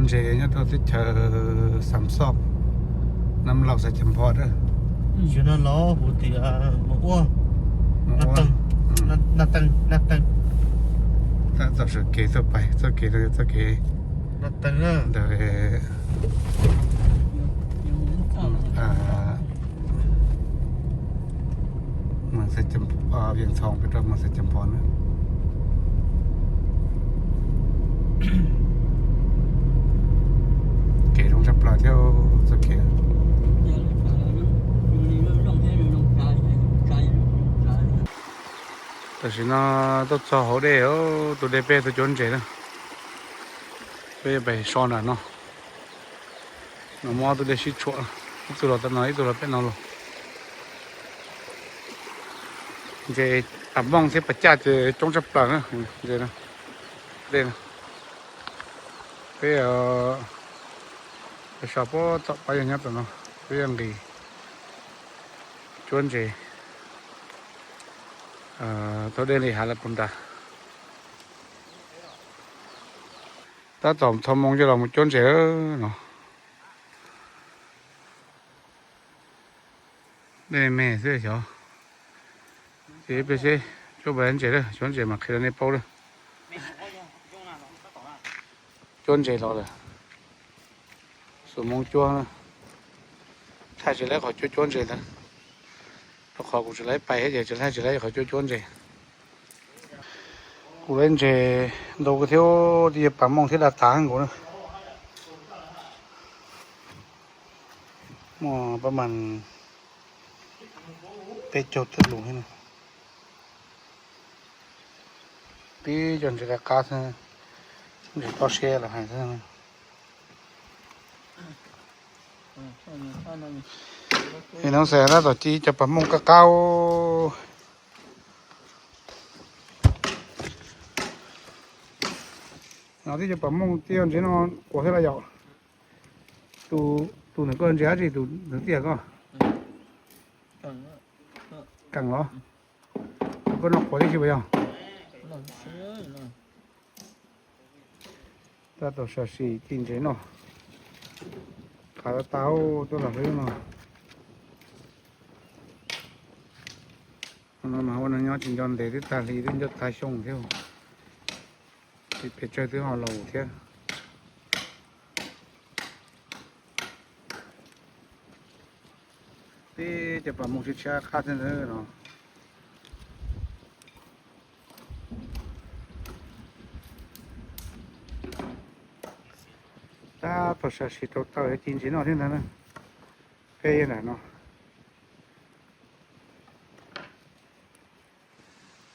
Ntses nyob rau teb chaws Xam Xoj, Nam Laus, Xais Cas Phos na. Xyov no los puv tim Mus Ua, Mus Ua, Naj Teej. Tab tom sawv kev tuaj pais, txoj kev no yog txoj kev ntawm Vias Txhos pem rau Xais Cas Phos na. Kev zoo tshaj plaws thiab txoj kev. Tam sim no tuaj txog hauv dej, tus dej peb tuaj cuab ntses na. Peb pem so nram no. No muaj ob tug dej sib tshuam, ib tug los tom no, ib tug los pem no los. Ntses pas mooj thiab pas caj ces coob tshaj plaws na. Ntses no, dej no. Peb so puag tom pab yog nyob tom no, peb yog nqis cuab ntses. Thaum dej li hav lawm puag nrad. Tab tom tho moo coj los mus cuab ntses no. Dej me me xwb xyov. Ces peb seb cuab pas ntses lawm, cuab ntses mas qhia rau nej paub lawm. Cuab ntses los lawm. Xuas moo cuab. Thaij tsis laib qhov cuab cuab ntses ntawd. Rau qhov kuv tsis laib pais thiab ces tsis thaij tsis laib qhov cuab cuab ntses. Kuv laib ntses ntau kawg thiab, twb yog pas mooj thiab daj tas nkaus na. Muaj pab mas peb caug tawm lus thiab. Pib cov ntses qab qab xwb, ntses toj siab los hais xwb. Hnub xav tab tom ci cov pas mooj qab qab. No twb cov pas mooj tij ntses no quas thiab los yom. Tus ntawm koj ntses dab tsi, tus ntawm tiaj koj? Keem los? Koj noj quas tib si puas yog? Tab tom sam sim ci ntses noj. Qhav tas tas tuaj los hlwb no. No mas ua no nyob tsis nco ntev, twb tag hli twb nco tag xyoo thiab. Tsis pes tsawg twb ho laus thiab. Tib cov pas mooj tshiab tshiab qab thiab ntawd no. Tab tom sam sim rau taw ci ntses noj thiab ntag na. Peb nram no.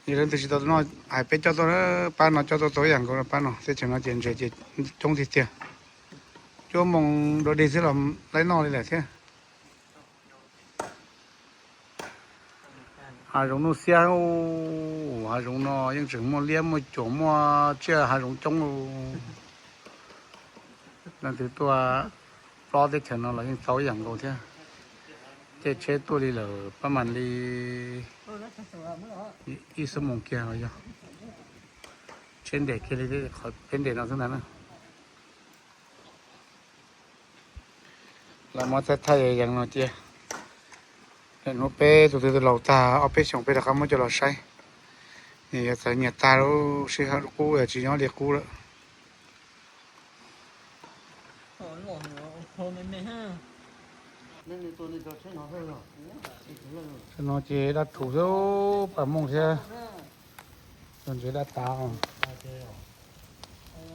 Yog leej twg tsis tau noj hais peb coj tuaj, pab no coj tuaj tau ib yam nkaus, pab no teb chaws no ces ntses ces coob tiag tiag. Cuab moo dua dig xwb los laib noj li lawm thiab. Hav zoov nuj xiab, hav zoov no yeej tseem muaj liab muaj cuam muaj tsiaj hav zoov coob. Leej twg tuaj plob teb chaws no los yeej tau ib yam nkaus thiab. Caij tsheb tuaj li lawm pab mas li ib xuab moos kiag los yog. Tsheb nres kiag li qhov peb nres no xwb ntag na. Los muab thaij thaij yees no cia. Hnub peb tus twg laus tag ob peb xyoos peb rov qab muab coj los saib. Nws yuav txawv nyias tag lub sij hawm qub, tsis nyob li qub lawm. Tam no ces daj rhuv xwb, pas mooj thiab cov ntses daj tas,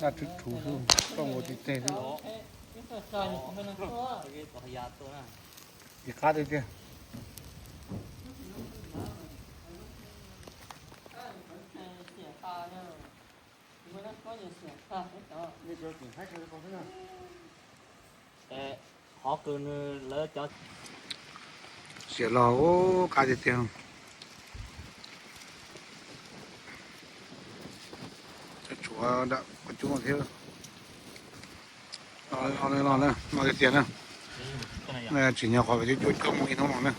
daj rhuv rhuv xwb, koj nkaus tsis teg xwb. Ib qab tiag tiag. Siav los qab tiag tiag. Tshuav nram qhov cub no thiab. No tiag tiag na. Tsim nyog qhov cuab cuab mus ib hnub no na.